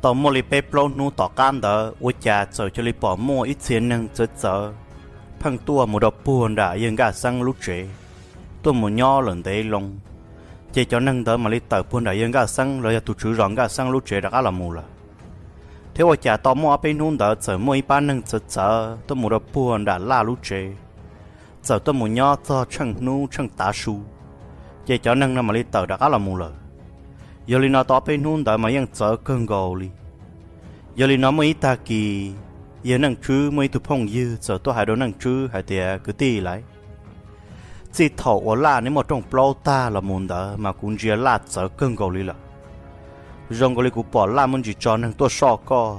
Tau muaj li peb plaub hnub tom qab ntawd ua cas txawm cia li pom muaj ib txhia neeg txawv txawv pheej tuaj mus rau puag nram yawg Nkaj Xeeb lub tsev, tuaj mus nyob lawm ntev loo. Ces cov neeg ntawd mam li tawm puag nram yawg Nkaj Xeeb los yog tus tswv zos Nkaj Xeeb lub tsev rov qab los mus lawm. Thiab ua cas tau muaj ob peb hnub ntawd txawm muaj ib pab neeg txawv txawv tuaj mus rau puag nram Laj lub tsev, txawm tuaj mus nyob txog tsheej hnub tsheej tav su, ces cov neeg no mam li tawm rov qab los mus lawm. Yog li no tau ob peb hnub ntawd mas yeej txawv kawg nkaus li. Yog li no muaj ib tag kis, yawg Neej Tswb muaj ib tug phooj ywg txawm tuaj hais rau Neej Tswb hais tias, kwv tij laiv, txij thaum uas Laj neb muaj rooj plaub tag los mus ntawd mas kuv ntsia Laj txawv kawg nkaus li lawm. Zoo nkaus li kuv pom Laj muaj ntsis tso neeg tuaj soj koj,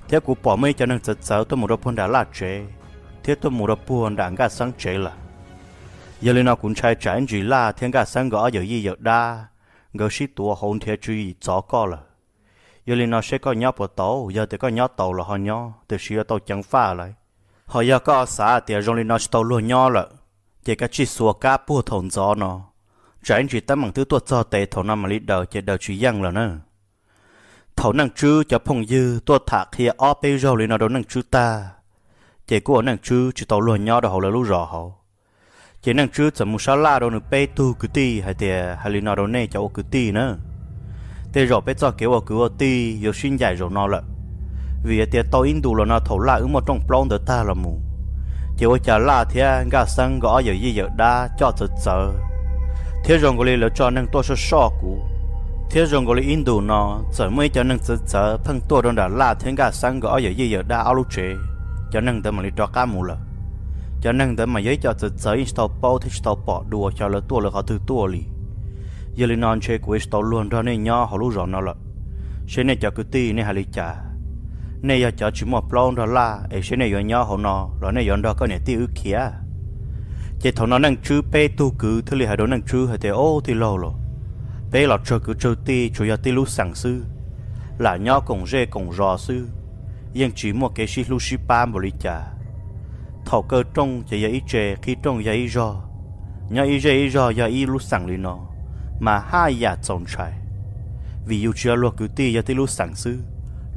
thiab kuv pom muaj ib cov neeg txawv txawv tuaj mus rau puag nram Laj tsev, thiab tuaj mus rau puag nram Nkaj Xeeb tsev lawm. Yog li no kuv ntshai tsam ib ntsis Laj thiab Nkaj Xeeb nkawd ob yawm yij yawm dab, nkawd sib tuav hauv nrhiav tswv yim txov koj lawm. Yog li no seb koj nyob puas tau, yog tias koj nyob tau los ho nyob, tiam sis yuav tau ceev faj lawm. Ho yog koj xav tias zoo li no tsis tau luag nyob lawm, ces kav tsij xuas kab puag thaum ntxov no, tsam ib ntsis teeb meem twb tuaj txog tes thaum no mam li daws ces daws tsis yeej lawm na. Thaum Neej Tswb cov phooj ywg tuaj tham qhia ob peb zaug li no rau Neej Tswb tag, ces kuj ua Neej Tswb tsis tau luag nyob rau hauv lawv lub zos hauv. Ces Neej Tswb txawm mus sab laj rau nws peb tug kwv tij hais tias, hais li no rau nej cov ua kwv tij na, tej zaum peb txoj kev ua kwv ua tij yuav sib ncaim zaum no lawm. Vim hais tias tau ib ntus los no thaum Laj wb muaj rooj plaub ntawd tag los mus, ces ua cas Laj thiab Nkaj Xeeb nkawd ob yawm yij yawm dab coj txawv txawv, thiab zoo nkaus li lawv tso neeg tuaj soj soj kuv, thiab zoo nkaus li ib ntus no txawm muaj ib cov neeg txawv txawv pheej tuaj rau nram Laj thiab Nkaj Xeeb nkawd ob yawm yij yawm dab ob lub tsev, cov neeg ntawd mam li rov qab mus lawm. Cov neeg ntawd mas yog ib co txawv txawv yeej tsis tau paub thiab tsis tau pom dua xyov lawv tuaj lawv qhov twg tuaj li. Yog li no ntshe kuv yuav tsis tau luag nrog nej nyob hauv lub zos no lawm. Seb nej cov kwv tij nej hais li cas? Nej yog cov tsis muaj plaub nrog Laj es seb nej yuav nyob hauv no los nej yuav nrog koj niam tij wb khiav? Ces thaum no Neej Tswb peb tug kwv thiaj li hais rau Neej Tswb hais tias, ob tij laug los, peb los tsawg kwv tsawg tij tsuas yog tib lub xeem xwb, lam nyob koom zej koom zos xwb, yeej tsis muaj kev sib hlub sib pab npaum li cas. Thaum kaw rooj ces yog ib tse, qhib rooj yog ib zog, nyob ib zej ib zog yog ib lub xeem li no, mas haj yam txaus ntshai. Vim yus tsis yog luag kwv tij, yog tib lub xeem xwb,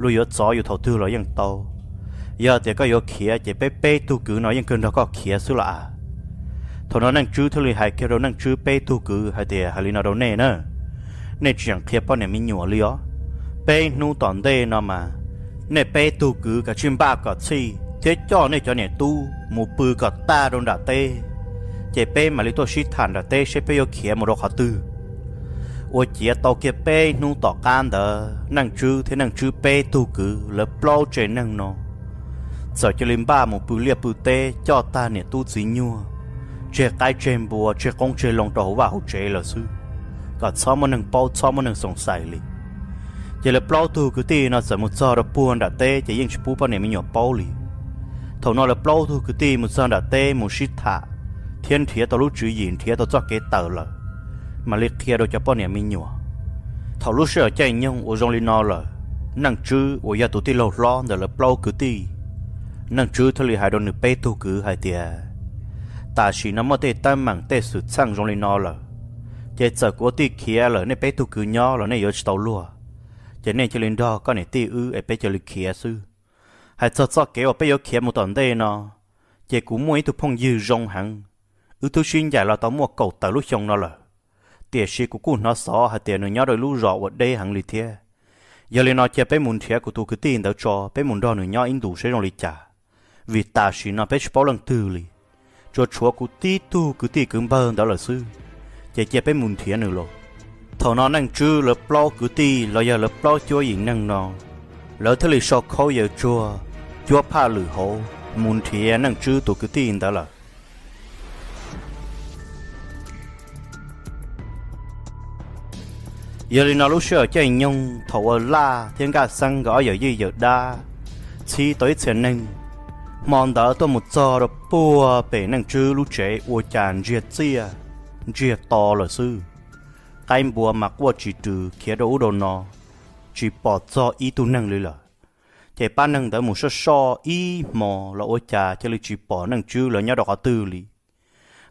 luag yuav txov yus thaum twg los yeej tau. Yog tias koj yuav khiav ces peb peb tug kwv no yeej kawg nrog koj khiav xwb los as. Thaum no Neej Tswb thiaj li hais kiag rau Neej Tswb peb tug kwv hais tias, hais li no rau nej na, nej tsis yeem qhia poj niam me nyuam li os. Peb hnub tom ntej no mas nej peb tug kwv kav tsij npaj kom txhij thiab coj nej cov niam tub mus pw kom tag rau nram teb, ces peb mam li tuaj sib tham nram teb seb peb yuav khiav mus rau qhov twg. Ua ciav tau kiag peb hnub tom qab ntawd Neej Tswb thiab Neej Tswb peb tug kwv lawv plaub tsev neeg no txawm cia li npaj mus pw liaj pw teb coj tag niam tub txiv nyuag, tseg qaib tseg npua tseg qoob tseg loo rau hauv vaj hauv tsev lawm xwb, kom txhob muaj neeg paub txhob muaj neeg xoom xais li. Ces lawv plaub tug kwv tij no txawm mus txog rau puag nram teb ces yeej tsis pub poj niam me nyuam paub li. Thaum no lawv plaub tug kwv tij mus txog nram teb mus sib tham thiab nrhiav tau lub tswv yim nrhiav tau txoj kev tawm lawm, mam li qhia rau cov poj niam me nyuam. Thaum lub sij hawm caij nyoog uas zoo li no lawm, Neej Tswb uas yog tus tij laug hlob ntawm lawv plaub kwv tij, Neej Tswb thiaj li hais rau nws peb tug kwv hais tias, tam sim no muaj tej teeb meem tej xwm txheej zoo li no lawm, ces txawm kuv ua tij khiav lawm nej peb tug kwv nyob los nej yuav tsis tau luag, ces nej cia li nrog koj niam tij wb es peb cia li khiav xwb. Hais txog txoj kev uas peb yuav khiav mus tom ntej no, ces kuv muaj ib tug phooj ywg zoo heev, wb twb sib ncaim los tau muaj kaum tawm lub xyoo no lawm, tiam sis kuv kuj hnov xov hais tias nws nyob rau ib lub zos uas deb heev li thiab. Yog li no cia peb mus nrhiav kuv tus kwv tij ntawd tso, peb mus nrog nws nyob ib ntus seb zoo li cas, vim tam sim no peb tsis paub leej twg li, tsuas tshuav kuv tib tug kwv tij kwv npawg ntawd lawm xwb, ces cia peb mus nrhiav nws los. Thaum no Neej Tswb lawv plaub kwv tij los yog lawv plaub cuab yim neeg no, lawv thiaj li sau khaub yaws tsuag, cuab phaj lwm hauv mus nrhiav Neej Tswb tus kwv tij ntawd lawm. Yog li no lub sij hawm caij nyoog thaum uas Laj thiab Nkaj Xeeb nkawd ob yawm yij yawm dab txhib tau ib txhia neeg, hmo ntawd tuaj mus txog rau puag pem Neej Tswb lub tsev ua cas ntsiag txiaj, ntsiag to lawm xwb. Qaib npua mas quaj tsis rws khiav rau ub rau no, tsis pom txog ib tug neeg li lawm. Ces pab neeg ntawd mus soj soj ib hmo los ua cas cia li tsis pom Neej Tswb lawv nyob rau qhov twg li.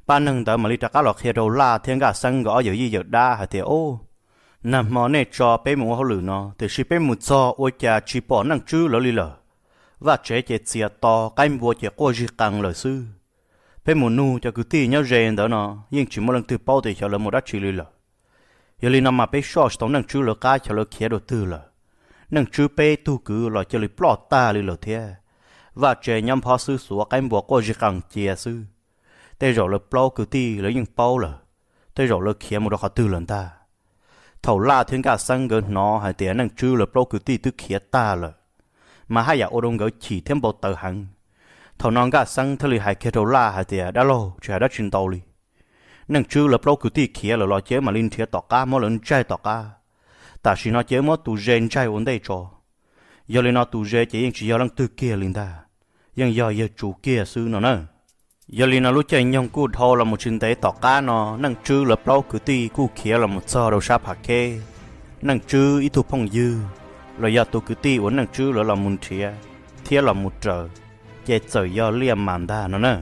Pab neeg ntawd mam li rov qab los qhia rau Laj thiab Nkaj Xeeb nkawd ob yawm yij yawm dab hais tias, ob, Nag hmo nej tso peb mus ua hauj lwm no, tiam sis peb mus txog ua cas tsis pom Naj Tswb lawv li lawm. Vaj tsev ces txias to, qaib npua ces quaj zig qees lawm xwb. Peb mus nug cov kwv tij nyob ze ntawd no, yeej tsis muaj leej twg paub tias xyov lawv mus dab tsi li lawm. Yog li no mas peb soj tsis tau Naj Tswb lawv qab, xyov lawv khiav rau twg lawm. Naj Tswb peb tug kwv los cia li ploj tag li lawm thiab. Vaj tsev nyob nphob xwb, xuav qaib npua quaj zig qees cia xwb. Tej zaum lawv plaub kwv tij lawv yeej paub lawm, tej zaum lawv khiav mus rau qhov twg lawm ntag. Thaum Laj thiab Nkaj Xeeb nkawd hnov hais tias Naj Tswb lawv plaub kwv tij twb khiav tag lawm, mas haj yam ua rau nkawd chim thiab npau taws heev. Thaum no Nkaj Xeeb thiaj li hais kiag rau Laj hais tias, Dab laug, tsis hais dab tsi ntau li. Naj Tswb lawv plaub kwv tij khiav lawm los cia wb mam li nrhiav tom qab muab lawv ntsaig tom qab. Tam sim no cia wb muab tus ze ntsaig ua ntej tso. Yog li no tus ze ces yeej tsis yog leej twg kiag li ntag, yeej yog yawg Tsu kiag xwb no na. Yog li no lub caij nyoog kuj dhau los mus tsis ntev tom qab no, Naj Tswb lawv plaub kwv tij kuj khiav los mus txog rau sab Phav Kheb. Naj Tswb ib tug phooj ywg, los yog tus kwv tij uas Naj Tswb lawv los mus nrhiav thiab los mus raws, ces txawm yog Liaj Mas ntag no na.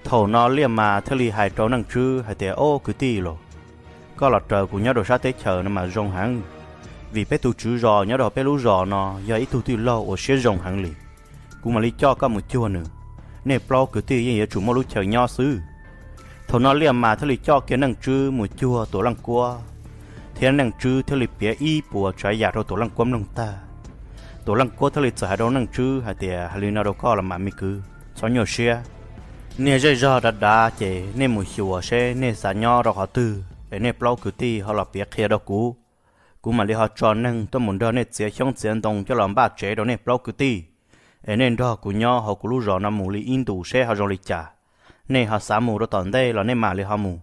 Thaum no Liaj Mas thiaj li hais rau Naj Tswb hais tias, Ob kwv tij los, koj los raws kuv nyob rau sab teb chaws no mas zoo heev, vim peb tus tswv zos nyob rau peb lub zos no yog ib tug tij laug uas siab zoo heev li. Kuv mam li coj koj mus cuag nws, nej plaub kwv tij yeej yuav tsum muaj lub chaw nyob xwb. Thaum no Liaj Mas thiaj li coj kiag Naj Tswb mus cuag Tuam Leej Kuab, thiab Naj Tswb thiaj li piav ib puas tsav yam rau Tuam Leej Kuab mloog tag. Tuam Leej Kuab thiaj li txawm hais rau Naj Tswb hais tias, Hais li no rau koj los mas me kwv, txhob nyuaj siab. Niaj zej zog dav dav ces nej mus xyuas seb nej xav nyob rau qhov twg es nej plaub kwv tij ho los piav qhia rau kuv. Kuv mam li ho tso neeg tuaj mus nrog nej txiav xyoob txiav ntoo coj los npaj tsev rau nej plaub kwv tij, es nej nrog kuv nyob hauv kuv lub zos no mus li ib ntus seb ho zoo li cas. Nej ho xav mus rau tom ntej los nej mam li ho mus,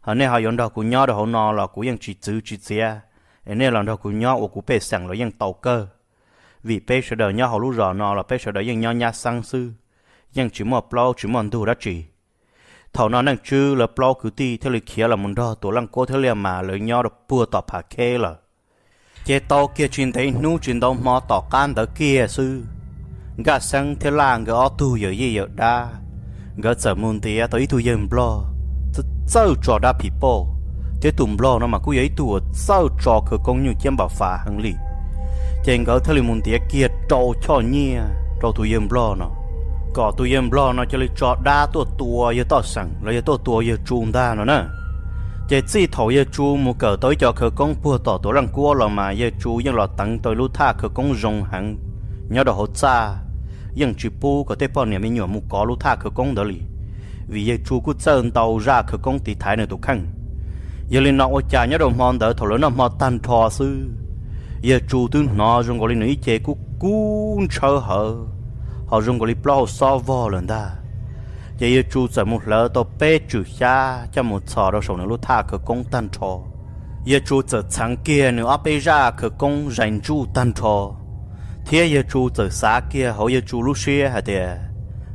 ho nej ho yuav nrog kuv nyob rau hauv no los kuv yeej tsis txwv tsis txiav, es nej los nrog kuv nyob ua kuv pej xeem los yeej tau kawg. Vim peb sawv daws nyob hauv lub zos no los peb sawv daws yeej nyob nyab xeeb xwb, yeej tsis muaj plaub tsis muaj ntug dab tsi. Thaum no Naj Tswb lawv plaub kwv tij thiaj li khiav los mus nrog Tuam Leej Kuab thiab Liaj Mas lawv nyob rau puag tom Phav Kheb lawm. Ces tau kiag tsis ntev hnub tsis ntau hmo tom qab ntawd kiag xwb, Nkaj Xeeb thiab Laj nkawd ob tug yawm yij yawm dab, nkawd txawm mus ntiav tau ib tug yawg nplog txawj tso dab phim pauj, thiab tus nplog no mas kuj yog ib tug uas txawj tso khawv koob nyuj ciab npam fas heev li. Ces nkawd thiaj li mus ntiav kiag rau choj nyiaj rau tus yawg nplog no, kom tus yawg nplog no cia li tso dab tuaj tua yawg Toj Xeem los yog tuaj tua yawg Tsu ntag no na. Ces txij thaum yawg Tsu mus kawm tau ib co khawv koob puag tom Tuam Leej Kuab los mas yawg Tsu yeej los teev tau ib lub thaj khawv koob zoo heev nyob rau hauv txaj, yeej tsis pub kom tej poj niam me nyuam mus kov lub thaj khawv koob ntawd li, vim yawg Tsu kuj txawj ntau zaj khawv koob tiv thaiv nws tus kheej. Yog li no ua cas nyob rau hmo ntawd thaum lawv noj hmo tag nrho xwb, yawg Tsu twb hnov zoo nkaus li nws ib ce kub kub ntshawb hawv, ho zoo nkaus li plaub hau xob vog lawm ntag. Ces yawg Tsu txawm mus hlawv tau peb tswm xyab coj mus txhos rau saum nws lub thaj khawv koob tag nrho. Yawg Tsu txawm txheev kiag nws ob peb zaj khawv koob zais ntsuj tag nrho, thiab yawg Tsu txawm xav kiag hauv yawg Tsu lub siab hais tias,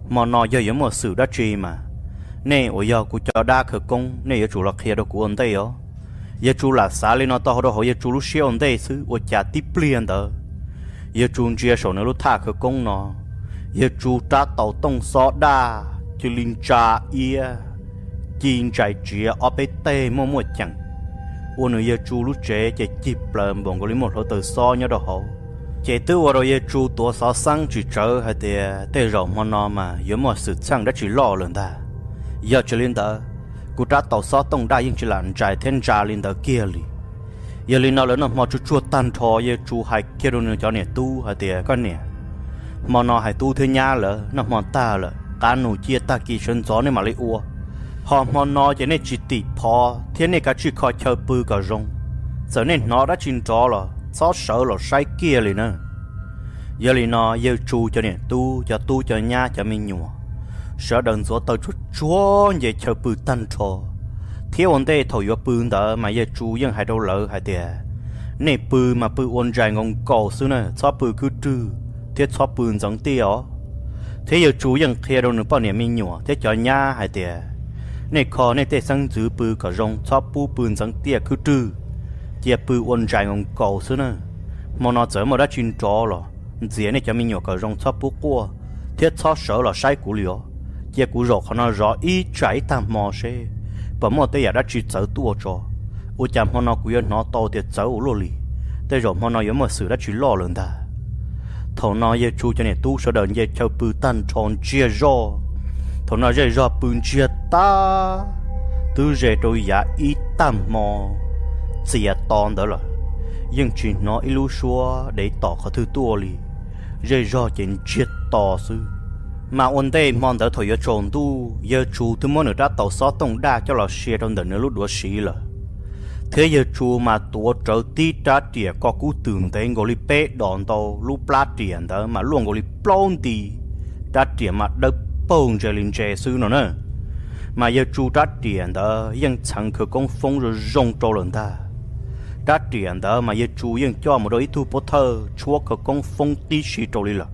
hmo no yog yuav muaj xwm dab tsi mas, nej uas yog kuv cov dab khawv koob nej yuav tsum los qhia rau kuv ua ntej os. Yawg Tsu lam xav li no tau hauv rau hauv yawg Tsu lub siab ua ntej xwb ua cas tib pliag ntawd, yawg Tsu ntsia saum nws lub thaj khawv koob no, yawg Tsu rab taus tooj xob daj cia li ntsa iab, ci ntsais tsiav ob peb teg muaj muaj ceem, ua nws yawg Tsu lub tsev ces cig plaws npaum nkaus li muaj hluav taws xob nyob rau hauv. Ces twb ua rau yawg Tsu tuav xov xeeb tsis tsawv hais tias tej zaum hmo no mas yuav muaj xwm txheej dab tsi loj lawm ntag. Yog tsis li ntawd, kuv rab taus xob tooj daj yeej tsis lam ntsais thiab ntsa li ntawd kiag li. Yog li no lawv noj hmo tsuag tsuag tag nrho yawg Tsu hais kiag rau nws cov niam tub hais tias, koj niam, hmo no hais tub thiab nyab lawv noj hmo tag lawm, qab nus ciaj tag kis sawv ntxov nej mam li ua. Ho hmo no ces nej tsis tim phov thiab nej kav tsij kho chaw pw kom zoo. Txawm nej hnov dab tsi nrov los txhob sawv los saib kiag li na. Yog li no yawg Tsu cov niam tub, cov tub cov nyab, cov me nyuam, sawv daws ntxuav taw tsuag tsuag nce chaw pw tag nrho. Thiab ua ntej thaum yuav pw ntawd mas yawg Tsu yeej hais rau lawv hais tias, nej pw mas pw ua ntsais nkaus nkaus xwb na, txhob pw khwb rwg thiab txhob pw ntxeev tiaj os. Thiab yawg Tsu yeej qhia rau nws poj niam me nyuam thiab cov nyab hais tias, nej kho nej tej xeeb ntxwv pw kom zoo, txhob pub pw ntxeev tiaj khwb rwg, cia pw ua ntsais nkaus nkaus xwb na. Hmo no txawm muaj dab tsi nrov los ntxias nej cov me nyuam kom zoo, txhob pub quaj thiab txhob sawv los saib kuv li os. Cia kuv zaum qhov no zov ib tsam ib tag hmo seb puas muaj tej yam dab tsi txawv tuaj tso. Ua cas hmo no kuv yuav hnov tau tias txawv ua luaj li, tej zaum hmo no yuav muaj xwm dab tsi loj lawm ntag. Thaum no Yawg Tsu cov niam tub sawv daws nce chaw pw tag nrho ntsiag zog. Thaum no zej zog pw ntsiag tag, twb ze rau yav ib tag hmo txias to ntawd lawm, yeej tsis hnov ib lub suab dev tom qhov twg tuaj li, zej zog ces ntsiag to xwb. Mas ua ntej hmo ntawd thaum yuav tsaus ntuj, Yawg Tsu twb muab nws rab taus xob tooj daj coj los sia rau ntawm nws lub duav siv lawm, thiab Yawg Tsu mas tuav rawv tib rab riam ko kub twm ntev nkaus li peb dos ntau, lub plab riam ntawd mas luaj nkaus li plaub nti, rab riam mas dawb paug ntse li ntse xwb no na. Mas Yawg Tsu rab riam ntawd yeej txheev khawv koob foob zoo zoo rau lawm ntag. Rab riam ntawd mas Yawg Tsu yeej coj mus rau ib tug pov thawj tshuab khawv koob foob tib si rau li lawm.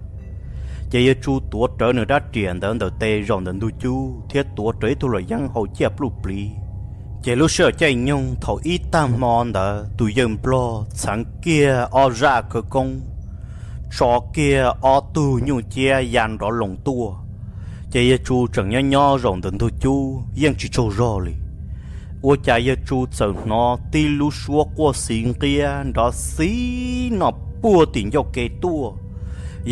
Ces Yawg Tsu tuav rawv nws rab riam ntawd ntawm tes zaum ntawm ntug cub thiab tuav rawv ib tug luam yeeb hau ciaj pluj pliv. Ces lub sij hawm caij nyoog thaum ib tag hmo ntawd tus yawg nplog txheev kiag ob zaj khawv koob, tso kiag ob tug nyuj ciab ya nrov loos tuaj. Ces Yawg Tsu tseem nyob nyob zaum ntawm ntug cub yeej tsis tsaug zog li, ua cas Yawg Tsu txawm hnov tib lub suab quaj xiv nqiab nrov xiv no puag tim ncauj ke tuaj.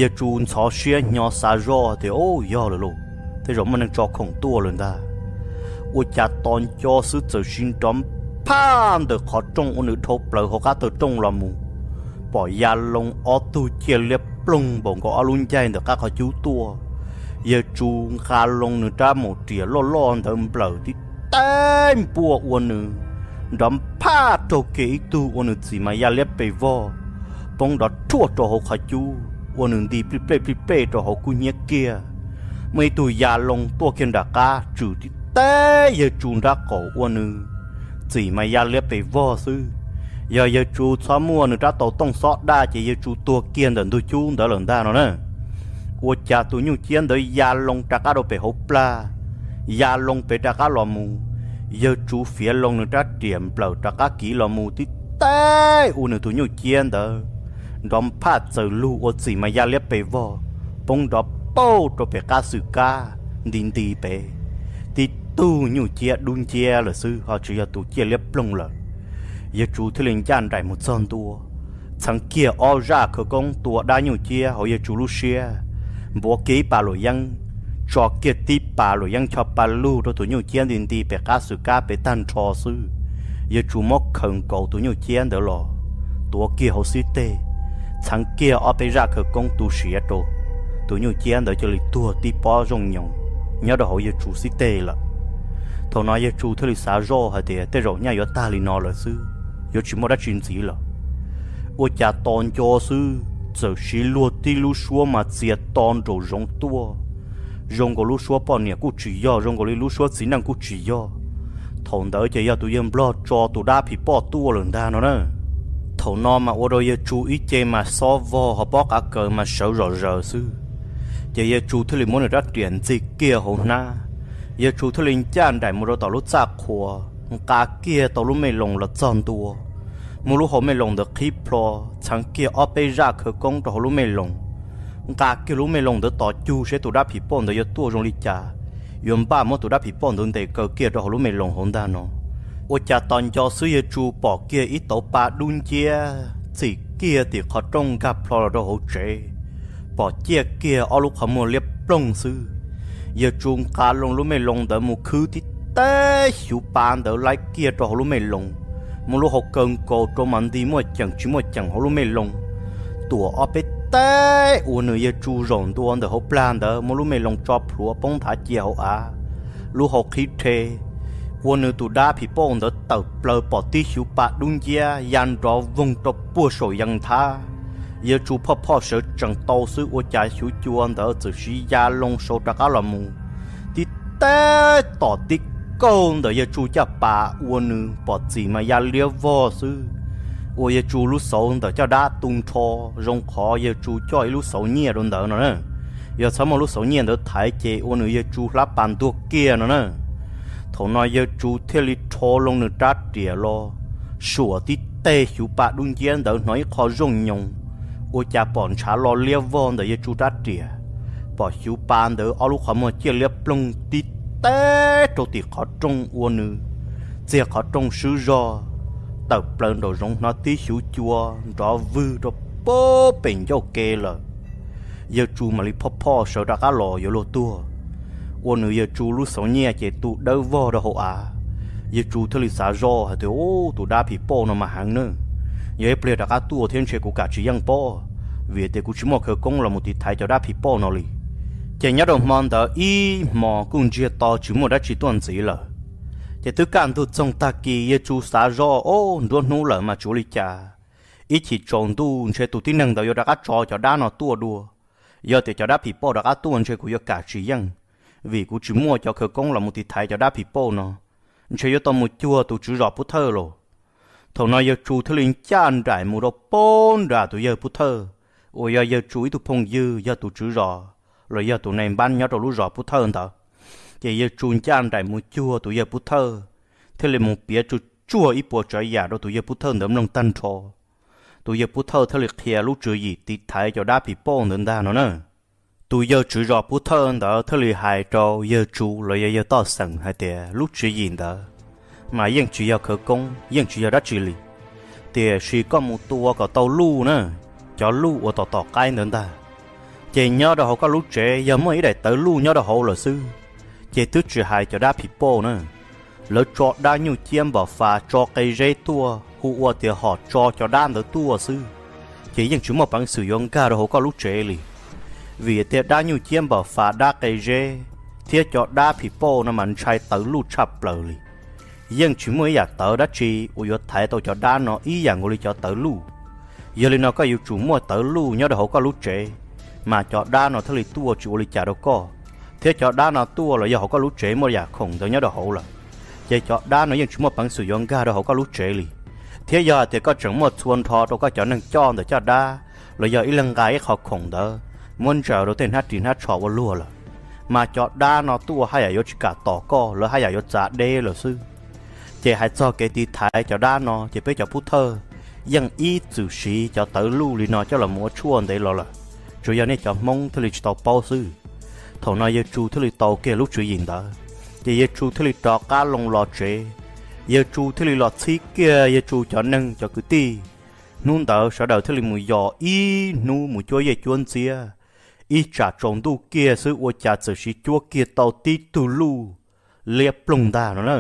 Yawg Tsu ntxhov siab hnyo xav zoj tias, Au, yog lawm lauj, tej zaum muaj neeg tso khoom tuaj lawm ntag. Ua cas tos nco xwb txawm sis nrov phaj ntawm qhov rooj uas nws dhau plaws hauv qab taw rooj los mus, pom ya loo ob tug ciaj liab ploog npaum nkaus ob lub ncaig ntawm qab qhov cub tuaj. Yawg Tsu nqa loo nws rab maum riam loj loj ntawd nplawm tib teg npuaj ua nws nrov phaj raug kiag ib tug ua nws txim mas ya liab pes vog, poob nrov rhuaj rau hauv qhov cub ua nws nti plij plej plij plej rau hauv kub hnyiab kiag. Muaj ib tug ya loo tuaj kiag nram qab tswm tib teg Yawg Tsu nrab qaum ua nws txim mas ya liab pes vog xwb. Yog Yawg Tsu txhob muaj nws rab taus tooj xob daj ces Yawg Tsu tuag kiag ntawm ntug cub ntawd lawm ntag no na. Ua cas tus nyuj ciab ntawd ya loo rov qab rau pem hauv plag, ya loo pem rov qab los mus. Yawg Tsu fiav loo nws rab riam nplawm rov qab kiv los mus tib teg ua nws tus nyuj ciab ntawd nrov phaj txawm lug ua txim mas ya liab pes vog, poob nrov pauj rau pem qab xwm kab nti nti pem. Tib tug nyuj ciab dub nciab lawm xwb ho tsis yog tus ciaj liab ploog lawm. Yawg Tsu thiaj li ncaj nraim mus txog ntua, txheev kiag ob zaj khawv koob tua dab nyuj ciab hauv Yawg Tsu lub siab, npuav kiag ib pas luam yeeb, tso kiag tib pas luam yeeb cho pa lug rau tus nyuj ciab nti nti pem qab xwm kab pem tag nrho xwb. Yawg Tsu muab khaws nkaus tus nyuj ciab ntawd los, tuav kiag hauv xib teg, txheev kiag ob peb zaj khawv koob tu siav rau, tus nyuj ciab ntawd cia li tuag tib pob zooj nyoos nyob rau hauv Yawg Tsu xib teg lawm. Thaum no Yawg Tsu thiaj li xav zoj hais tias tej zaum nyaj yuav tag li no lawm xwb, yuav tsis muaj dab tsi ntxiv lawm. Ua cas tos nco xwb txawm sis luag tib lub suab mas txias to nraum zoov tuaj, zoo nkaus lub suab poj niam kuj tsis yog, zoo nkaus li lub suab txiv neej kuj tsis yog. Thaum ntawd ces yog tus yawg nplog tso tus dab phim poj tuaj lawm ntag no na. Thaum no mas ua rau Yawg Tsu ib ce mas xob vog ho pob qav kaws mas sawv zom zaws xwb. Ces Yawg Tsu thiaj li muab nws rab riam ntxig kiag hauv hnab, Yawg Tsu thiaj li ncaj nraim mus rau tom lub txaj qhua, nqa kiag tau lub me loos los txog ntua, muab lub hau me loos ntawd qhib plho, txheev kiag ob peb zaj khawv koob rau hauv lub me loos, nqa kiag lub me loos ntawd tos cug seb tus dab phim poj ntawd yuav tuaj zoo li cas, yuav npaj muab tus dab phim poj ntawd ntes kaw kiag rau hauv lub me loos hauv ntag no. Ua cas tos nco xwb Yawg Tsu pom kiag ib tauv pa dub nciab txim kiag tim qhov rooj nkag plho los rau hauv tsev, pom ciaj kiag ob lub qhov muag liab ploog xwb. Yawg Tsu nqa loo lub me loos ntawd mus khwb tib teg xyuv pa ntawd laib kiag rau hauv lub me loos, muab lub hau kaw nkaus rau mas nti muaj ceem tsis muaj ceem hauv lub me loos, tuam ob peb teg ua nws Yawg Tsu zaum ntua ntawm hauv plag ntawd, muab lub me loos tso plhuav poob nthav cia hauv av, lub hau qhib rhe, ua nws tus dab phim poj ntawd tawm plaws pom tib xyuv pa dub nciab ya nrov voog rau puag saum yees nthab. Yawg Tsu phoj phoj sawv tsees tau xwb ua cas xyuv cua ntawd txawm sis ya loo sau rov qab los mus tib teg tom tib kaug ntawm Yawg Tsu caj pas ua nws pom txim mas ya liab vog xwb. Ua Yawg Tsu lub xauv ntawm caj dab tu nrho, zoo qhov Yawg Tsu coj ib lub xauv nyiaj rau ntawd no na. Yog txhob muaj lub xauv nyiaj ntawd thaiv ces ua nws Yawg Tsu hlab pas ntuag kiag no na. Thaum no Yawg Tsu thiaj li rho loo nws rab riam los, suam tib teg xyuv pa dub nciab ntawd hnov ib qho zooj nyoos, ua cas pom ntshav lo liab vog ntawm Yawg Tsu rab riam, pom xyuv pa ntawd ob lub qhov muag ciaj liab ploog tib teg rau tim qhov rooj ua nws txiag qhov rooj swb zog. tawm plaws nraum zoov hnov tib xyuv cua nrov vwg rau puag pem ncauj ke lawm. Yawg Tsu mam li phoj phoj sawv rov qab los yuav luag tuag, ua nws Yawg Tsu lub xauv nyiaj ces tu dawb vog rau hauv av. Yawg Tsu thiaj li xav zoj hais tias, Ub, tus dab phim pauj no mas heev nawb, yog ib pliag rov qab tuaj thiab ntshe kuv kam tsis yeej pob, vim tias kuv tsis muaj khawv koob los mus tiv thaiv cov dab phim pauj no li. Ces nyob rau hmo ntawd ib hmo kuj ntsiag to tsis muaj dab tsi tuaj ntxiv lawm. Ces twb kaj ntug txoog tag kis, Yawg Tsu xav zoj, Ub, nruab hnub lawm mas tsuav li cas, ib chim tsaus ntuj ntshe tus tib neeg ntawd yuav rov qab tso cov dab no tuaj dua. Yog tias cov dab phim pauj rov qab tuaj ntshe kuv yuav kam tsis yeej, vim kuv tsis muaj cov khawv koob los mus tiv thaiv cov dab phim pauj no, ntshe yuav tau mus cuag tus tswv zos Pub Thawj los. Thaum no Yawg Tsu thiaj li ncaj nraim mus rau puag nram tus yawg Pub Thawj, uas yog Yawg Tsu ib tug phooj ywg yog tus tswv zos los yog tus nai npab nyob rau lub zos Pub Thawj ntawd. Ces Yawg Tsu ncaj nraim mus cuag tus yawg Pub Thawj, thiaj li mus piav tsuj tsuag ib puas tsav yam rau tus yawg Pub Thawj ntawd mloog tag nrho. Tus yawg Pub Thawj thiaj li qhia lub tswv yim tiv thaiv cov dab phim pauj ntawd ntag no na. Tus yawg tswv zos Pub Thawj ntawd thiaj li hais rau Yawg Tsu los yog yawg Toj Xeem hais tias lub tswv yim ntawd mas yeej tsis yog khawv koob, yeej tsis yog dab tsi li, tiam sis koj mus tua kom tau luj na, cov luj uas tom tom qaib ntawd ntag. Ces nyob rau hauv koj lub tsev yog muaj ib daim tawv luj nyob rau hauv lawm xwb, ces twb tsis hais cov dab phim pauj na, lawv tso dab nyuj ciab npam fas tso qe zeb tuaj hu ua tias hom tso cov dab ntawd tuaj xwb, ces yeej tsis muaj peev xwm yuav nkag rau hauv koj lub tsev li. Vim tias dab nyuj ciab npam fas, dab qe zeb thiab cov dab phim pauj no mas ntshai tawv luj tshaj plaws li. Yeej tsis muaj ib yam tawv dab tsi uas yuav thaiv tau cov dab no ib yam nkaus li cov tawv luj. Yog li no koj yuav tsum muaj tawv luj nyob rau hauv koj lub tsev, mas cov dab no thiaj li tuaj tsis ua li cas rau koj. Thiab cov dab no tuaj los yog hauv koj lub tsev muaj yam khoom ntawd nyob rau hauv lawm, ces cov dab no yeej tsis muaj peev xwm yuav nkag rau hauv koj lub tsev li. Thiab yog hais tias koj tseem muaj txhua nrho rau koj cov neeg coj ntawm caj dab los yog ib leeg nqa ib qho khoom ntawd muab ntsaws rau tej hnab ris hnab tsho ua luag lawm, mas cov dab no tuaj haj yam yuav tsis kam tom koj, lawv haj yam yuav txav deb lawm xwb. Ces hais txog kev tiv thaiv cov dab no ces peb cov Pub Thawj yeej ib txwm siv cov tawv luj li no coj los mus ua tshuaj ntev los lawm, tsuas yog nej cov Hmoob thiaj li tsis tau paub xwb. Thaum no Yawg Tsu thiaj li tau kiag lub tswv yim ntawd, ces Yawg Tsu thiaj li rov qab loo los tsev. Yawg Tsu thiaj li los txhib kiag Yawg Tsu cov neeg cov kwv tij. Hnub ntawd sawv daws thiaj li mus yos ib hnub mus cuab yej cuab ntxiab, ib tsam tsaus ntuj kiag xwb ua cas txawm siv cuab kiag tau tib tug luj liab ploog ntag no na.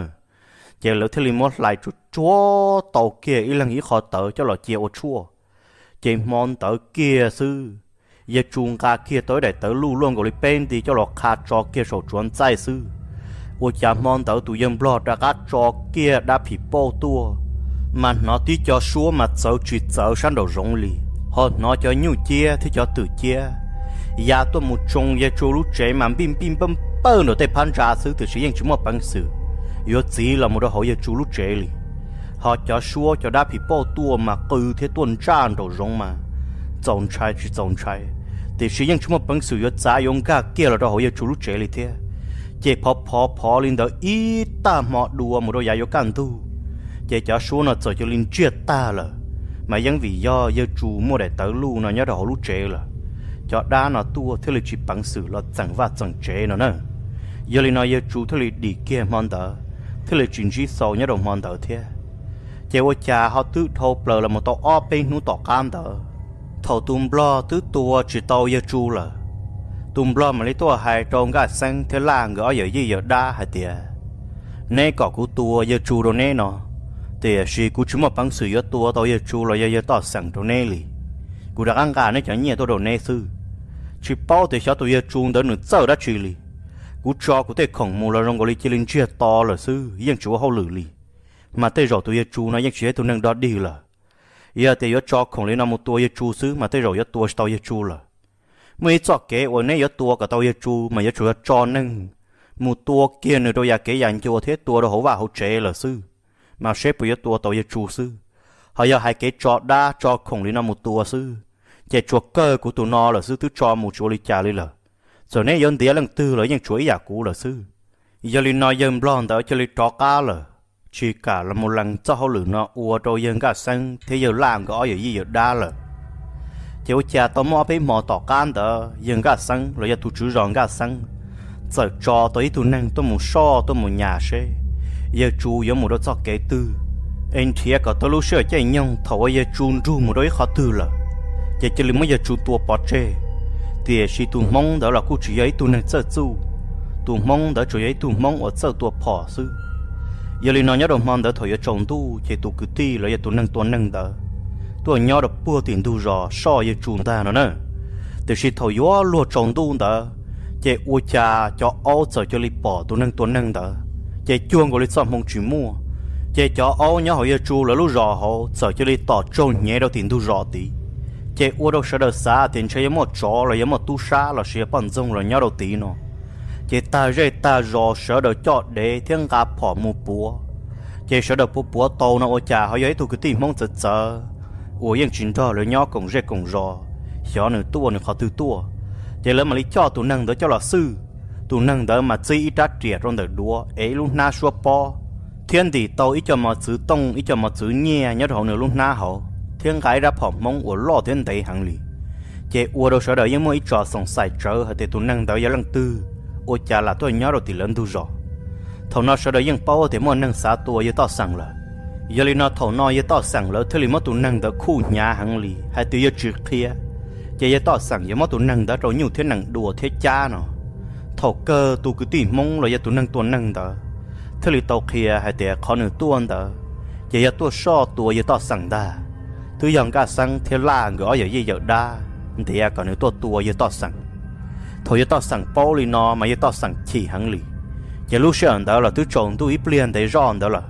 Ces lawv thiaj li muab hlais tsuag tsuag tau kiag ib leeg ib qho tawv coj los cia ua tshuaj. Ces hmo ntawd kiag xwb, Yawg Tsu nqa kiag tau ib daim tawv luj luaj nkaus li peb nti coj los qha tso kiag saum tsuav ntxaij xwb, ua cas hmo ntawd tus yawg nplog rov qab tso kiag dab phim pauj tuaj, mas hnov tib co suab mas txawv tsis txawv sab nraum zoov li, ho hnov cov nyuj ciab thiab cov twm ciab ya tuaj mus tsoo Yawg Tsu lub tsev mas npij npij npawj npawj nraum tej phab ntsa xwb, tiam sis yeej tsis muaj peev xwm yuav txiv los mus rau hauv Yawg Tsu lub tsev li. Ho cov suab cov dab phim pauj tuaj mas qw thiab tuaj ntsaj nraum zoov mas txaus ntshai tsis txaus ntshai, tiam sis yeej tsis muaj peev xwm yuav txav yuav nkag kiag los rau hauv Yawg Tsu lub tsev li thiab. Ces phov phov phov li ntawd ib tag hmo dua mus rau yav yuav kaj ntug, ces cov suab no txawm cia li ntsiag tag lawm, mas yeej vim yog Yawg Tsu muaj daim tawv luj no nyob rau hauv lub tsev lawm, cov dab no tuaj thiaj li tsis peev xwm los txeem vaj txeem tsev no na. Yog li no Yawg Tsu thiaj li dim kiag hmo ntawd, thiaj li tsis ntsib xau nyob rau hmo ntawd thiab. Ces ua cas ho twb dhau plaws los mus tau ob peb hnub tom qab ntawd, thaum tus nplog twb tua tsis tau Yawg Tsu lawm, tus nplog mam li tuaj hais rau Nkaj Xeeb thiab Laj nkawd ob yawm yij yawm dab hais tias, Neb kom kuv tua Yawg Tsu rau neb no, tiam sis kuv tsis muaj peev xwm yuav tua tau Yawg Tsu los yog Yawg Toj Xeem rau neb li. Kuv rov qab nqa neb cov nyiaj tuaj rau neb xwb. Tsis paub tias xyov tus Yawg Tsu ntawd nws txawj dab tsi li. Kuv tso kuv tej khoom mus los zoo nkaus li cia li ntsiag to lawm xwb, yeej tsis ua hauj lwm li. Mas tej zaum tus Yawg Tsu no yeej tsis yog ib tug neeg dog dig lawm. Yog tias yuav tso khoom li no mus tua Yawg Tsu xwb mas tej zaum yuav tua tsis tau Yawg Tsu lawm. Muaj ib txoj kev uas neb yuav tua kom tau Yawg Tsu mas yuav tsum yog tso neeg mus tua kiag nws rau yam kev yam ncua thiab tua rau hauv vaj hauv tsev lawm xwb, mas seb puas yuav tua tau Yawg Tsu xwb. Ho yog hais kev tso dab tso khoom li no mus tua xwb, ces tsuas kawg kuv tus no lawm xwb, twb tso mus tsis ua li cas li lawm. Txawm neb yuav ntiav leej twg los yeej tshuav ib yam kuv lawm xwb. Yog li no yawg nplog ntawd cia li rov qab lawm, tsis kam los mus lees txoj hauj lwm no ua rau yawg Nkaj Xeeb thiab yawg Laj nkawd ob yawm yij yawm dab lawm. Ces ua cas tau muaj ob peb hmo tom qab ntawd yawg Nkaj Xeeb los yog tus tswv zos Nkaj Xeeb txawm tso tau ib tug neeg tuaj mus soj tuaj mus nyas seb yawg Tsu yuav mus rau txoj kev twg. es nrhiav kom tau lub sij hawm caij nyoog thaum uas yawg Tsu nrug mus rau ib qhov twg lawm, ces cia li muab yawg Tsu tua pov tseg. Tiam sis tus Hmoob ntawd los kuj tsis yog ib tug neeg txawj txuj, tus Hmoob ntawd tsuas yog ib tug Hmoob uas txawj tua phom xwb. Yog li no nyob rau hmo ntawd thaum yuav tsaus ntuj ces tus kwv tij los yog tus neeg tua neeg ntawd tuaj nyob rau puag tim ntug zos soj yawg Tsu ntag no na. Tiam sis thaum yuav luag tsaus ntuj ntawd, ces ua cas cov aub txawm cia li pom tus neeg tua neeg ntawd, ces cuag nkaus li txoj hmoo tsis muaj. Ces cov aub nyob hauv yawg Tsu lawv lub zos hauv txawm cia li tom tsaug hnyev rau tim ntug zos tid. Ces ua rau sawv daws xav tias ntshe yuav muaj tsov los yuav muaj tub sab los sis yog poj ntxoog los nyob rau tid no. Ces tag zej tag zos sawv daws coj dev thiab nqa phom mus puav. Ces sawv daws puav puav tau no ua cas ho yog ib tug kwv tij Hmoob txawv txawv uas yeej tsis nrog lawv nyob koom zej koom zos, xyov nws tuaj nws qhov twg tuaj. Ces lawv mam li coj tus neeg ntawd coj los xwj. Tus neeg ntawd mas txib ib rab riam rau ntawm duav es ib lub hnab suab pob, thiab ntim tau ib co mos txwv tooj ib co mos txwv nyiaj nyob rau hauv nws lub hnab hauv, thiab nqa ib rab phom Hmoob uas loj thiab ntev heev li. Ces ua rau sawv daws yeej muaj ib tso xoom xaim tsawv hais tias tus neeg ntawd yog leej twg, ua cas lam tuaj nyob rau tim lawv ntug zos. Thaum no sawv daws yeej paub tias muaj neeg xav tua yawg Toj Xeem lawm. Yog li no thaum no yawg Toj Xeem lawv thiaj li muab tus neeg ntawd khuj hnyav heev li hais tias yog tsis qhia, ces yawg Toj Xeem yuav muab tus neeg ntawd rau nyuj thiab nees dua thiab cab no. Thaum kawg tus kwv tij Hmoob los yog tus neeg tua neeg ntawd thiaj li tau qhia hais tias qhov nws tuaj ntawd ces yog tuaj soj tua yawg Toj Xeem ntag. Twb yog Nkaj Xeeb thiab Laj nkawd ob yawm yij yawm dab ntiav kom nws tuaj tua yawg Toj Xeem. Thaum yawg Toj Xeem paub li no mas yawg Toj Xeem chim heev li. Ces lub sij hawm ntawd los twb tsaus ntuj ib pliag ntev zoj ntawd lawm.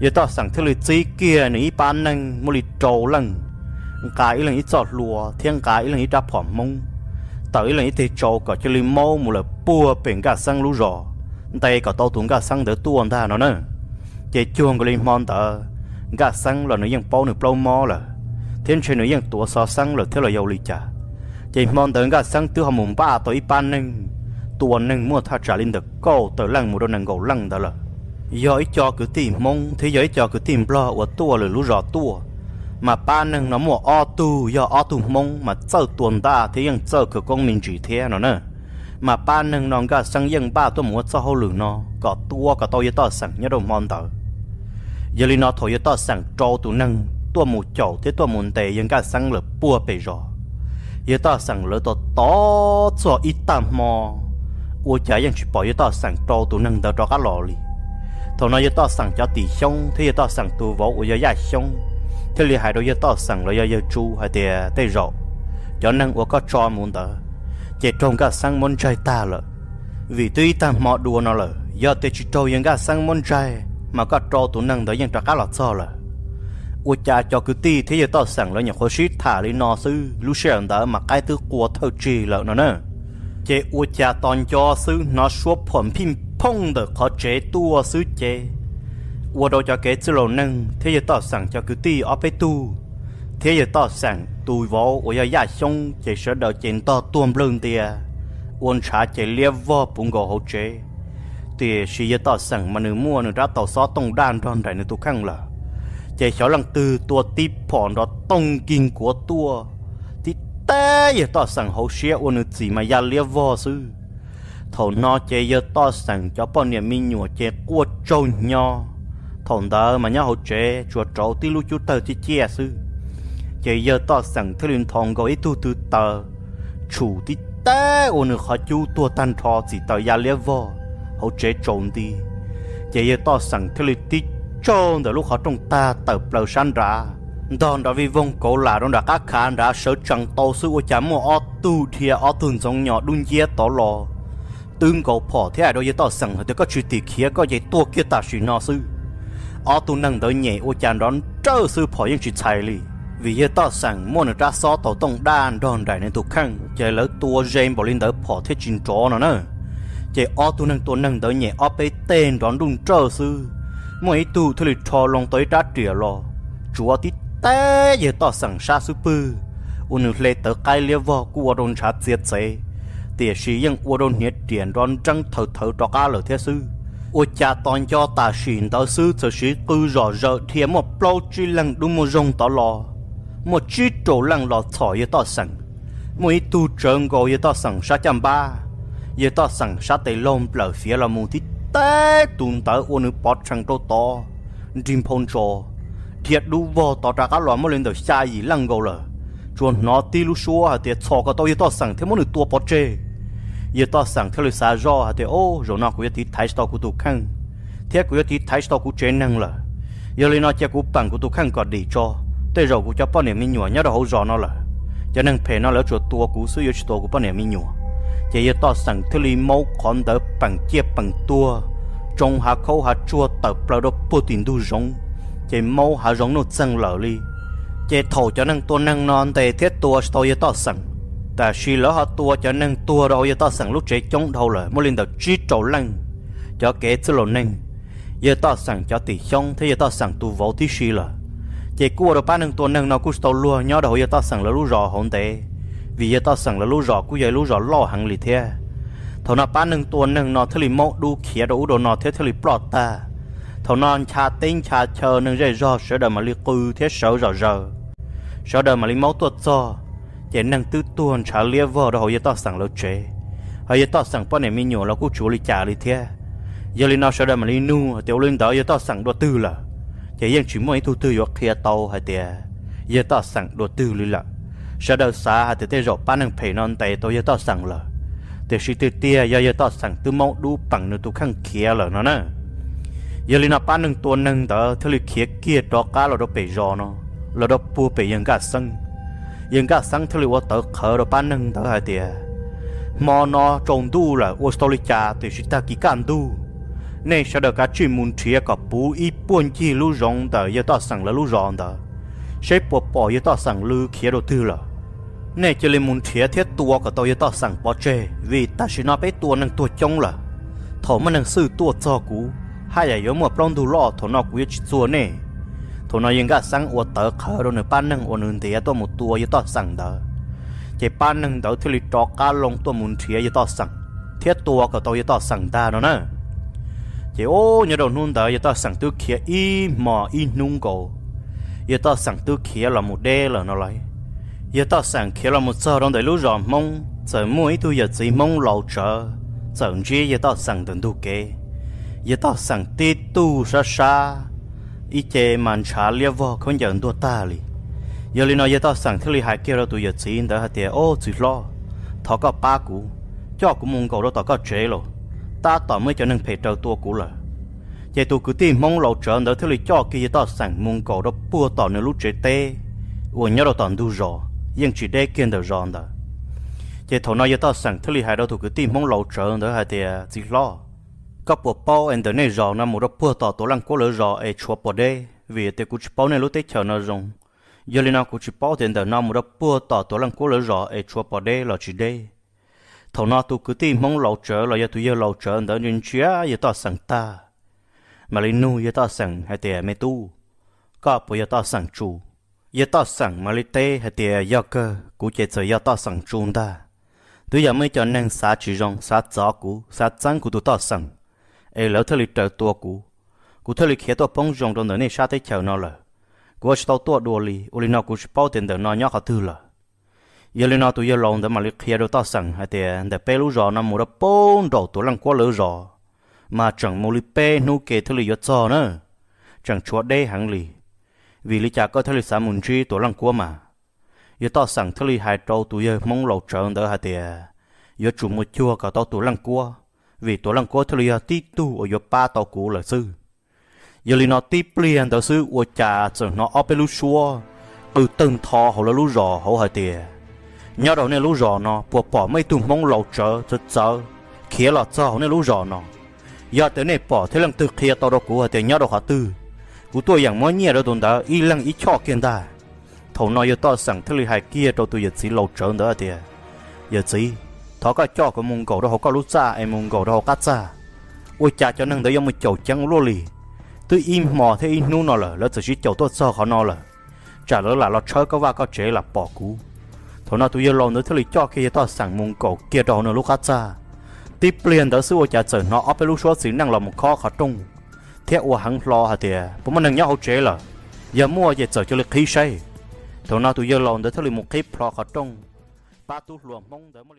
Yawg Toj Xeem thiaj li txib kiag nws ib pab neeg muaj li rau leej, nqa ib leeg ib txoj hlua thiab nqa ib leeg ib rab phom Hmoob, tawm ib leeg ib teg tsau kom cia li maub mus lawm puag pem Nkaj Xeeb lub zos, ntes kom tau tus Nkaj Xeeb ntawd tuaj ntag no na. Ces cuag nkaus li hmo ntawd, Nkaj Xeeb los nws yeej paub nws plaub mob lawm, thiab ntshe nws yeej tuav xov xeeb lawm thiab los yog li cas. Ces hmo ntawd Nkaj Xeeb twb ho mus npaj tau ib pab neeg, tua neeg muaj thaj tsam li ntawm kaum tawm leej mus rau nees nkaum leej ntawd lawm. Yog ib co kwv tij Hmoob thiab yog ib co kwv tij Nplog uas tuaj lwm lub zos tuaj, mas pab neeg no muaj ob tug yog ob tug Hmoob mas txawj tua ntaj thiab yeej txawj khawv koob me ntsis thiab no na. Mas pab neeg no Nkaj Xeeb yeej npaj tuaj mus ua txoj hauj lwm no kom tua kom tau yawg Toj Xeem nyob rau hmo ntawd. Yog li no thaum yawg Toj Xeem rau tus neeg tuaj mus caum thiab tuaj mus ntes yawg Nkaj Xeeb lawm puag pem zos, yawg Toj Xeem lawv tos tos txog ib tag hmo, ua cas yeej tsis pom yawg Toj Xeem rau tus neeg ntawd rov qab los li. Thaum no yawg Toj Xeem cov tim xyoob thiab yawg Toj Xeem tus vauv uas yog Yaj Xyoob thiaj li hais rau yawg Toj Xeem los yog yawg Tsu hais tias tej zaum cov neeg uas koj tso mus ntawd ces raug Nkaj Xeeb muab ntsaig tag lawm. Vim twb ib tag hmo dua no lawm, yog tias tsis raug yawg Nkaj Xeeb muab ntsaig mas koj rau tus neeg ntawd yeej rov qab los txog lawm. Ua cas cov kwv tij thiab yawg Toj Xeem lawv nyuam qhuav sib tham li no xwb, lub sij hawm ntawd mas qaib twb qua thawj tsig lawm no na. Ces ua cas tos nco xwb hnov suab phom phij phooj ntawm qhov tsev tuaj xwb ces ua rau cov kev txwj laus neeg thiab yawg Toj Xeem cov kwv tij ob peb tug thiab yawg Toj Xeem tus vauv uas yog Yaj Xyoob ces sawv daws ces ntog tuag nplawg ntia, ua ntshav ces liab vog puv nkaus hauv tsev. Tiam sis yawg Toj Xeem mas nws muaj nws rab taus xob tooj daj nrog nraim nws tus kheej lawm. Ces xyov leej twg tua tib phom nrov toog nkig nkuav tuaj, tib teb yawg Toj Xeem hauv siab ua nws txim mas ya liab vog xwb. Thaum no ces yawg Toj Xeem cov poj niam me nyuam ces quaj tsaug hnyo. Thaum ntawd mas nyob hauv tsev tsuas rauv tib lub cub tawg ciaj ciaj xwb. Ces yawg Toj Xeem thiaj li nthos nkaus ib tug tw taws, tshum tib teb ua nws qhov cub tuag tag nrho txim taws ya liab vog hauv tsev tsaus nti. Ces yawg Toj Xeem thiaj li tib tsaug ntawm lub qhov rooj tag tawm plaws sab nrad, ntog nrov vij voog kauv lam rau nram qab khav nrad sawv tsees tau xwb ua cas muaj ob tug dhia ob tug ntxoov nyos dub nciab tod los twb nkaus phom thiab hais rau yawg Toj Xeem hais tias koj tsis tim khiav koj ces tuag kiag tam sim no xwb. Ob tug neeg ntawd nyem ua cas nrov nrawj xwb phom yeej tsis txhais li, vim yawg Toj Xeem muaj nws rab xob taus tooj daj nrog nraim nws tus kheej ces lawv tua ze npaum li ntawd phom thiaj tsis nrov no na. Ces ob tug neeg tua neeg ntawd nyem ob peb teg nrov nruj nrawj xwb, muaj ib tug thiaj li rho loo tau ib rab riam los tsuav tib teb yawg Toj Xeem sab xub pwg, ua nws hle tawv qaib liab vog kuj ua rau ntshav txiav txev, tiam sis yeej ua rau hniav riam nrov nreeb thawv thawv rov qab lawm thiab xwb. Ua cas tos nco tam sim ntawd xwb txawm siv qw zom zaws dhia muaj plaub tsib leeg dub muaj zoog tod los, muaj tsib rau leej los txhom yawg Toj Xeem. Muaj ib tug tsawv nkaus yawg Toj Xeem sab caj npab, yawg Toj Xeem sab tes laug nplawm fiav los mus tib teb tus ntawd ua nws pov rhees rau tod nrig nphau ntsos, Cia dub vog tod rov qab los muaj li ntawm xya yim leej nkaus lawm, tsuas hnov tib lub suab hais tias txhom kom tau yawg Toj Xeem thiab muab nws tua pov tseg. Yawg Toj Xeem thiaj li xav zoj hais tias, o, zaum no kuv yuav tiv thaiv tsis tau kuv tus kheej, thiab kuv yuav tiv thaiv tsis tau kuv tsev neeg lawm. Yog li no cia kuv peem kuv tus kheej kom dim tso, tej zaum kuv cov poj niam me nyuam nyob rau hauv zos no lawm, cov neeg phem no lawv tsuas tua kuv xwb, yuav tsis tua kuv poj niam me nyuam. Ces yawg Toj Xeem thiaj li maub qhov ntawd peem ciaj peem tuag, tsoo hav khaub hav tsuag tawm plaws rau puag tim ntug zoov, ces maub hav zoov nuj txeeg lawm li. Ces thaum cov neeg tua neeg no ntes thiab tua tsis tau yawg Toj Xeem, tab sis lawv ho tua cov neeg tuag rau hauv yawg Toj Xeem lub tsev coob dhau lawm, muaj li ntawm tsib rau leej. Cov kev txwj laus neeg, yawg Toj Xeem cov tim xyoob thiab yawg Toj Xeem tus vauv tib si lawm. Ces kuj ua rau pab neeg tua neeg no kuj tsis tau luag nyob rau hauv yawg Toj Xeem lawv lub zos hauv ntev, vim yawg Toj Xeem lawv lub zos kuj yog ib lub zos loj heev li thiab. Thaum no pab neeg tua neeg no thiaj li maub dub khiav rau ub rau no thiab thiaj li ploj tag. Thaum no ncha teb ncha chaw neeg zej zog sawv daws mam li qw thiab sawv zom zaws, sawv daws mam li maub tuaj txog. Ces neeg twb tuag ntshav liab vog rau hauv yawg Toj Xeem lawv tsev, hos yawg Toj Xeem poj niam me nyuam los kuj tsis ua li cas li thiab. Yog li no sawv daws mam li nug hais tias ua li ntawd yawg Toj Xeem dua twg lawm? Ces yeej tsis muaj ib tug twg yuav qhia tau hais tias yawg Toj Xeem dua twg li lawm. Sawv daws xav hais tias tej zaum pab neeg phem no ntes tau yawg Toj Xeem lawm, tiam sis tiag tiag yog yawg Toj Xeem twb maub dub peem nws tus kheej khiav lawm no na. Yog li no pab neeg tua neeg ntawd thiaj li khiav kiag rov qab los rau pem zos no, los rau puag pem yawg Nkaj Xeeb. Yawg Nkaj Xeeb thiaj li ua tawv qhawv rau pab neeg ntawd hais tias, hmo no tsaus ntuj lawm ua tsis tau li cas, tiam sis tag kis kaj ntug, nej sawv daws kav tsij mus nrhiav kom puv ib puag ncig lub zoov ntawm yawg Toj Xeem lawv lub zos ntawd, seb puas pom yawg Toj Xeem lawv khiav dua twg lawm. Nej cia li mus nrhiav thiab tua kom tau yawg Toj Xeem pov tseg, vim tam sim no peb tua neeg tuag coob lawm. Thaum muaj neeg xwb tuaj txog kuv, haj yam yuav muaj plaub ntug loj, thaum no kuv yuav tsis txuag nej. Thaum no yawg Nkaj Xeeb ua tawv qhawv rau nws pab neeg uas nws ntiav tuaj mus tua yawg Toj Xeem ntawd, ces pab neeg ntawd thiaj li rov qab loo tuaj mus nrhiav yawg Toj Xeem thiab tua kom tau yawg Toj Xeem ntag no na. Ces ub, nyob rau hnub ntawd yawg Toj Xeem twb khiav ib hmo ib hnub nkaus, yawg Toj Xeem twb khiav los mus deb lawm no lauj. Yawg Toj Xeem khiav los mus txog rau ntawm lub zos Hmoob, txawm muaj ib tug yawm txiv Hmoob laus tsawv txawm ntsib yawg Toj Xeem ntawm ntug kev. Yawg Toj Xeem tib tug sab sab, ib ce mas ntshav liab vog khaub ncaws ntuag tag li. Yog li no yawg Toj Xeem thiaj li hais kiag rau tus yawm txiv ntawd hais tias, o txiv hlob, thov koj pab kuv, coj kuv mus nkaum rau tom koj tsev los, tab tom muaj ib cov neeg phem raws tua kuv lawm. Ces tus kwv tij Hmoob laus tsawv ntawd thiaj li coj kiag yawg Toj Xeem mus nkaum rau puag tom nws lub tsev teb uas nyob rau tom ntug zos, yeej tsis deb kiag ntawm zos ntawd. Ces thaum no yawg Toj Xeem thiaj li hais rau tus kwv tij Hmoob laus tsawv ntawd hais tias, txiv hlob, koj puas paub es ntawm nej zos no mus rau puag tom Tuam Leej Kuab lawv zos es tshuav puas deb? Vim tias kuv tsis paub nej lub teb chaws no zoo, yog li no kuv tsis paub tias ntawm no mus rau puag tom Tuam Leej Kuab lawv zos es tshuav puas deb los tsis deb. Thaum no tus kwv tij Hmoob laus tsawv los yog tus yawg laus tsawv ntawd ntsia ntsia yawg Toj Xeem tag, mam li nug yawg Toj Xeem hais tias, me tub, koj puas yog Toj Xeem Tsu? Yawg Toj Xeem mam li teb hais tias, yog kawg, kuv ces txawm yog Toj Xeem Tsu ntag. Twb yog muaj ib co neeg xav tsis zoo, xav txov kuv, xav txeeb kuv tus Toj Xeem, es lawv thiaj li raws tua kuv, kuv thiaj li khiav tuaj poob zoo rau ntawm nej sab teb chaws no lawm. Kuv ua tsis tau tuaj dua li, ua li no kuv tsis paub tias ntawm no nyob qhov twg lawm. Yog li no tus yawg laus ntawd mam li qhia rau Toj Xeem hais tias, ntawm peb lub zos no mus rau puag nraum Tuam Leej Kuab lawv zos, mas tseem mus li peb hnub ke thiaj li yuav txog na, tseem tshuav deb heev li. Vim li cas koj thiaj li xav mus ntsib Tuam Leej Kuab mas? Yawg Toj Xeem thiaj li hais rau tus yawg Hmoob laus tsawv ntawd hais tias, yuav tsum mus cuag kom tau Tuam Leej Kuab, vim Tuam Leej Kuab thiaj li yog tib tug uas yuav pab tau kuv lawm xwb. Yog li no tib pliag ntawd xwb ua cas txawm hnov ob peb lub suab qw tawg ntho hauv lawv lub zos hauv hais tias, nyob rau nej lub zos no puas pom muaj ib tug Hmoob laus tsawv txawv txawv khiav los txog hauv nej lub zos no? Yog tias nej pom thiab leej twg qhia tau rau kuv hais tias nyob rau qhov twg, kuv tuaj yeem muab nyiaj rau tus ntawd ib leeg ib choj kiag ntag. Thaum no yawg Toj Xeem thiaj li hais kiag rau tus yawm txiv laus tsawv ntawd tias, yawm txiv, thov koj coj kuv mus nkaum rau hauv koj lub txaj es mus nkaum rau hauv qab txaj. Ua cas cov neeg ntawd yuav mus caum ceev ua luaj li? Twb ib hmo thiab ib hnub no lawm lawv txawm sib caum tuaj txog qhov no lawm, tsam lawv lam los tshawb koj vaj koj tsev lam pom kuv. Thaum no tus yawg laus ntawd thiaj li coj kiag yawg Toj Xeem mus nkaum kiag rau hauv nws lub qab txaj. Tib pliag ntawd xwb ua cas txawm hnov ob peb lub suab txiv neej los mus khob qhov rooj thiab ua heev hlo hais tias, puas muaj neeg nyob hauv tsev lawm? Yog muaj ces txawm cia li qhib saib. Thaum no tus yawg laus ntawd thiaj li mus qhib plho qhov rooj, pab tub hluas Hmoob ntawd muaj li